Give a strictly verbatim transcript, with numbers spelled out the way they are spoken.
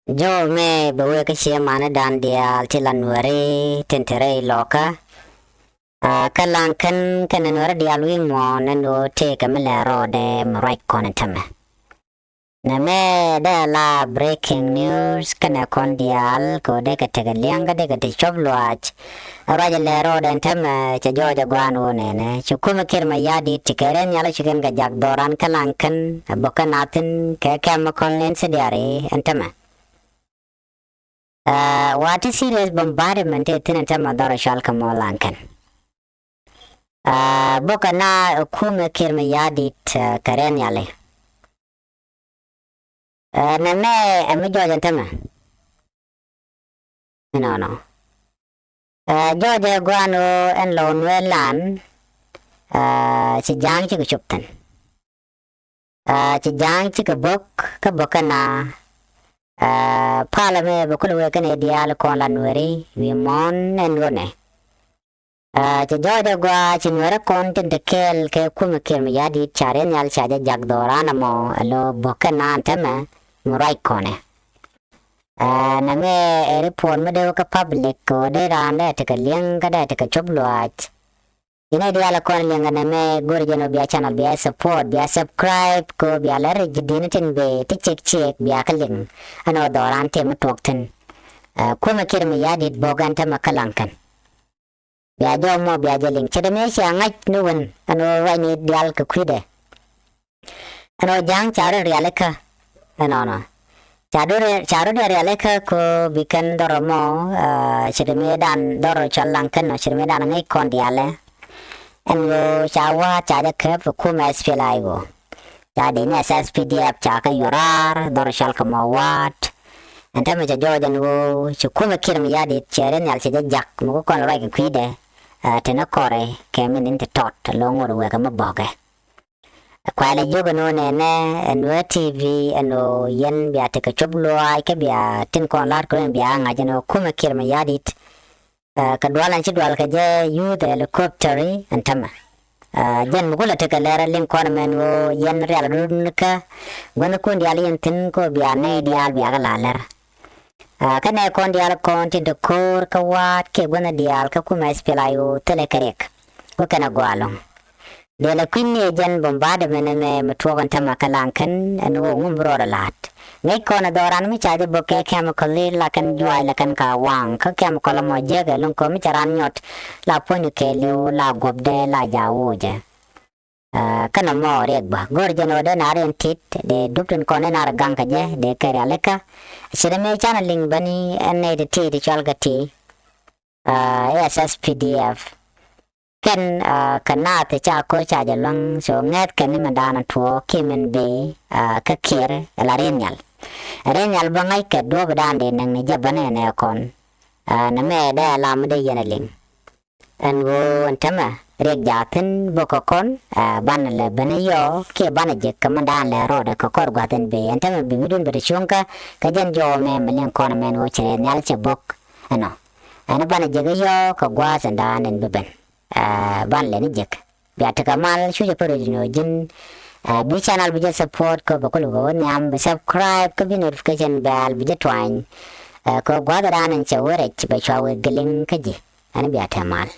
Jɔw mɛ bɛ wee kä ciɛ manidan diaal ti la Nuɛri tin te rɛy lɔkä. Aa, kä Laŋkän kɛnɛ Nuɛri diaal wi̱i̱ muɔ̱ɔ̱n ɛn ɣöö tëëkɛ mi lɛ rɔɔdɛ mi ruac kɔn ɛn tämɛ. Nɛmɛ dee la breaking news kɛnɛ kɔn diaal kɛ ɣöö dee kɛ tekɛ liɛŋ kä dee kɛ te cop luaac. Ruac lɛ rɔɔdɛ ɛn tämɛ cɛ jɔɔc ɛ gua̱a̱n ɣöö nɛnɛ ci kumɛ Kiir Mayardit ti kɛ rɛn nhial ci kɛn kɛ jak dhɔran kä Laŋkän ɛ bok kä nathin kɛ chemical incendiary ɛn tämɛ. Aa, wa ti serious bombardment ti thin ɛn tämɛ dhɔr cɔal kɛ mɔ Laŋkän. Aa, bok kɛ na ɛ kumɛ Kiir Mayardit, aa, kɛ rɛn nhiali. Aa, nɛmɛ ɛ mi jɔɔc ɛn tämɛ. Ɛnɔnɔ. Aa, jɔɔc ɛ gua̱a̱n ɣöö ɛn lɔw Nuɛr lan, aa, ci ja̱a̱ŋ cikɛ cop thi̱n. Aa, ci ja̱a̱ŋ cikɛ bok kä bok kɛ na, aa, palä mɛ bɛ kulɛ wee kɛnɛ diaal kɔn la Nuɛri wi̱i̱ muɔ̱ɔ̱n ɛn ɣöö nɛ. Aa, ci jɔɔc ɛ gua̱a̱ ci Nuɛri kɔn tin te kɛɛl kɛ kumɛ Kiir Mayardit ca rɛn nhial ca jɛ jak dhɔran ɛmɔ ɛ lo̱ bok kɛ na ɛn tämɛ mi ruac kɔnɛ. Aa, nɛmɛ ɛ report mi dee wä kä public kɛ ɣöö dee raan dee tekɛ liɛŋ kä dee tekɛ cop luaac. Inɛ diaal kɔn liŋ nɛmɛ go̱r jɛn ɔ bia channel bia support bia subscribe kɛ ɔ bia lɛr ji̱ di̱n tin bee ti cek cek bia kä liŋ. Ɛn ɔ dhɔran tëë mi tuɔk thi̱n. Aa, kumɛ Kiir Mayardit bok ɛn tämɛ kä Laŋkän. Bia jɔw mɔ bia jɛ liŋ ce̱t ɛmɛ cia ŋa̱c ni wen ɛn ɔ ruacni diaal kɛ kui̱dɛ. Ɛn ɔ ja̱a̱ŋ ca rɔ rialikä. Ɛnɔnɔ. Ca rɔ rialikä kɛ ɔ bi kɛn dhɔr mɔ, aa, ce̱t ɛmɛ dan dhɔr cɔal Laŋkän ɔ ce̱t ɛmɛ dan ŋäc kɔn diaalɛ. Ɛn ɣöö ca wa̱a̱t ca jɛ käp ɛ kumɛ S P L A I O. Ca dee ni S S P D F ca kɛ yuɔr raar dhɔr cɔal kɛ mɔ wa̱a̱t. Ɛn tämɛ cɛ jɔɔc ɛn ɣöö ci kumɛ Kiir Mayardit cɛ rɛn nhial cɛ jɛ jak mi ku kɔn ruac kɛ kui̱dɛ. Aa, te ni kɔrɛ kɛ min in te tɔt lo̱ŋ ŋot wekɛ mi bɔkɛ. Kualɛ jiök ɛn ɣöö nɛnɛ ɛ Nuer T V ɛn ɣöö yɛn bia tekɛ cop luaac kä bia tin kɔn la̱t kɛ run bia ŋa̱c ɛn ɣöö kumɛ Kiir Mayardit. Aa, kɛ dual ɛn ci dual kɛ jɛ youth helicopter ɛn tämɛ. Aa, jɛn mi kulɛ tekɛ lɛr liŋ kɔn mɛn ɣöö yɛn rial run kä guänh kun diaal yɛn thi̱n kɛ ɣöö bia nɛy diaal bia kɛ la lɛr. Aa, kä nɛy kɔn diaal kɔn tin te ko̱o̱r kä wa̱a̱t kiɛ guänh diaal kä kumɛ S P L A I O thilɛ kɛ riɛk. Wä kɛn a gɔaa ɛlɔ̱ŋ. Dee la kui̱n ni jɛn bombardment ɛmɛ mi tuɔɔk ɛn tämɛ kä Laŋkän ɛn ɣöö ŋum bi rɔɔdɛ la̱t. Ŋäc kɔn ɛ dhɔran mi ca jɛ bok kɛ chemical i̱ la kɛn juaac la kɛn ka waŋ kä chemical ɛmɔ jiäkɛ lo̱ŋ kɔn mi ca ran nyɔt la puɔ̱ny kɛɛliw la guɔ̱pdɛ la jaawucɛ. Aa, kä nɔmɔ riɛk bä go̱r jɛn ɣöö dee nar in tit dee dup tin kɔn in nar gaŋ kä jɛ dee kɛ rialikä. Ce̱t ɛmɛ canɛ liŋ bäni ɛn nɛy ti ti ti cɔal kä ti, aa, S S P D F. Kɛn, aa, kɛ naath ca ko̱r ca jɛ luäŋ so ŋɛth kɛn ni mɛn daanɔ tuɔɔk kiɛ mɛn bi, aa, kä Kiir ɛ la rɛn nhial. Rɛn nhial bä ŋa̱c kɛ duɔ̱ɔ̱p dan dee näk ni jɛ bä nɛnɛ kɔn. Aa, nɛmɛ dee lam dee yɛn a liŋ. Ɛn ɣöö ɛn tämɛ riɛk jaathin bä kɛ kɔn, aa, banɛ lɛ ben yɔ kiɛ banɛ jek kɛ mɛn daanɔ lɛ rɔɔdɛ kɛ kɔr gua̱thin bi ɛn tämɛ bi wi̱dun bɛ ti cuŋkä kɛ jɛn jɔɔk mɛ mi liŋ kɔn mɛn ɣöö ci rɛn nhial cɛ bok. Ɛnɔ ɛn banɛ jek yɔ kɛ gua̱a̱th ɛn daanɔ ɛn bi ben. Aa, banɛ lɛ ni jek. Bia tekɛ mal cucɛ pä röc ni ɣöö ji̱n, aa, bi channel bi jɛ support kä bɛ kulɛ wä nhiam bi subscribe kä bi notification bell bi jɛ tuany. Aa, kä gua̱a̱th dan in cɛ wä rɛc bɛ cua wee giliŋ kä ji̱. Ɛn bia te mal.